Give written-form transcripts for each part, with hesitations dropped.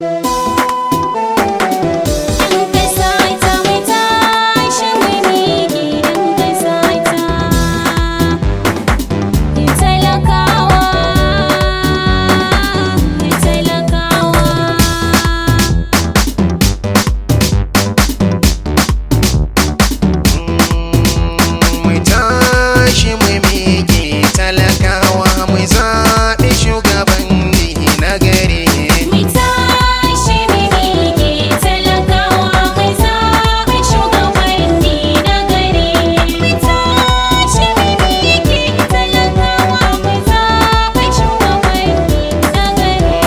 Yan ƙasa ta, mu tashi mu miƙe yan ƙasa ta. Talakawa, talakawa. Mu tashi mu miƙe, talakawa, mu zaɓi shugabanni na gari. Mu tashi mu miƙe, talakawa, mu zaɓi shugabanni na gari. Mu tashi mu miƙe, talakawa, mu zaɓi shugabanni na gari.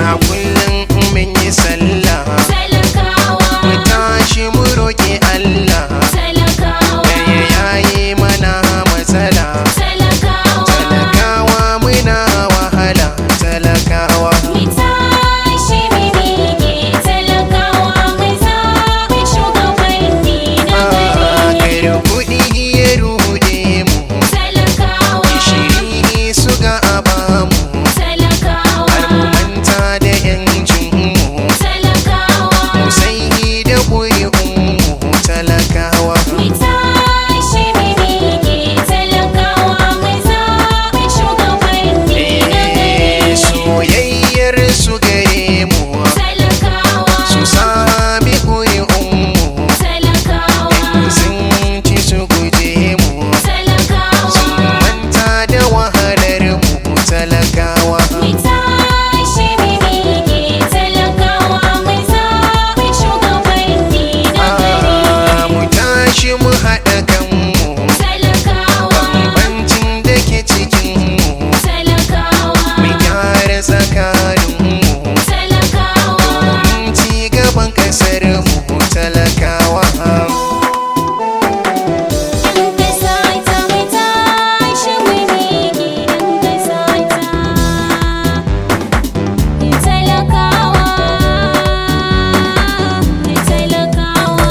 A kullum mun yi sallah, Talakawa, mu tashi mu roƙi Allah talakawa, da ya yaye mana matsala. Talakawa. Talakawa muna wahala, talakawa. Mu tashi mu miƙe, talakawa, mu zaɓi shugabanni na gari. Kar kuɗi ya ruɗe mu, Talakawa, gishiri suga a bamu, talakawa, har mu manta da 'yancinmu, talakawa. Mu sai da ƙuri'unmu, talakawa. Mu tashi mu miƙe, talakawa, mu zaɓi shugabanni na gari. Soyayyar su gare mu, Talakawa, su sami ƙuri'unmu, talakawa, sun ci su guje mu, talakawa. Sun manta da wahalar mu, talakawa. Mu tashi mu miƙe, talakawa, mu zaɓi shugabanni na gari. Mu tashi mu haɗa kanmu, Talakawa, bambancin da ke cikinmu, talakawa, mu gyara tsakaninmu, talakawa. Domin ci gaban ƙasar mu, talakawa. Yan ƙasa ta, mu tashi mu miƙe, yan ƙasa ta. Talakawa, talakawa,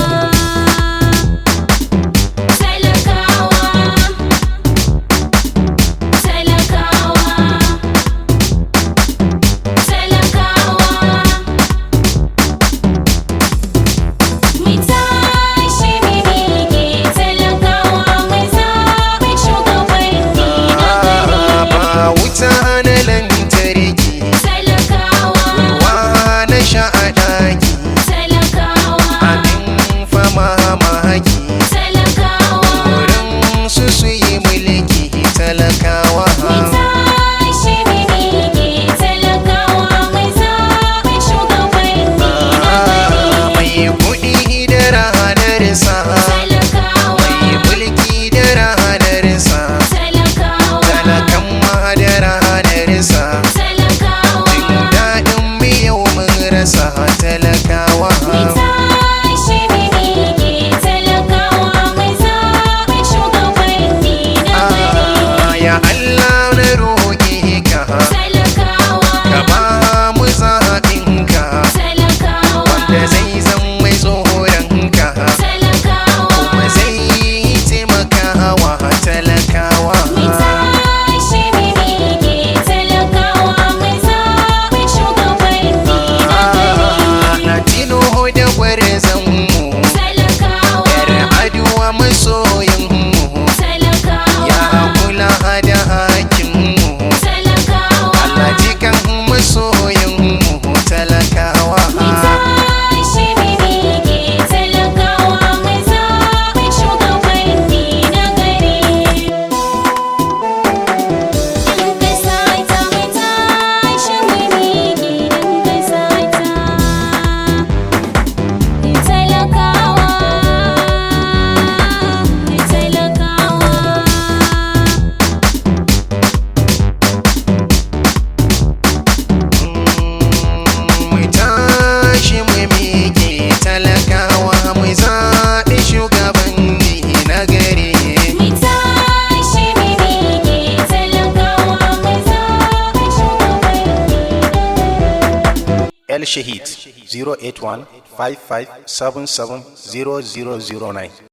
talakawa, talakawa, talakawa. Mu tashi mu miƙe, talakawa, mu zaɓi shugabanni na gari. Ba wuta na lantarki, Talakawa, ruwa na sha a ɗaki, talakawa, abin fama mamaki, talakawa. Wurin su su yi mulki, talakawa. Mu tashi mu miƙe, talakawa, mu zaɓi shugabanni na gari. Mai kuɗi da ranarsa, Talakawa, mai mulki da ranarsa, talakawa, talakan ma da ranarsa, talakawa. Jin daɗin mu yau mun rasa, talakawa. Mu tashi mu miƙe, talakawa, mu zaɓi shugabanni na gari. Ya Allah, na roƙe ka, Talakawa, ka ba mu zaɓinka, talakawa, wanda zai zan mai tsoronka, talakawa. Kuma zai taimakawa talakawa. Mu tashi mu miƙe, talakawa, mu zaɓi shugabanni na gari. Na tino da gwarzonmu, Talakawa, 'Yar'aduwa masoyinmu, talakawa, ya kula da hakinmu, talakawa. Allah jikan masoyinmu, talakawa. Mu tashi mu miƙe, talakawa, mu zaɓi shugabanni na gari. Yan ƙasa ta, mu tashi mu miƙe, yan ƙasa ta. Talakawa, talakawa. Mu tashi mu miƙe, talakawa, mu zaɓi shugabanni na gari. Mu tashi mu miƙe, talakawa, mu zaɓi shugabanni na gari. El Shahid, 081 55 77 0009.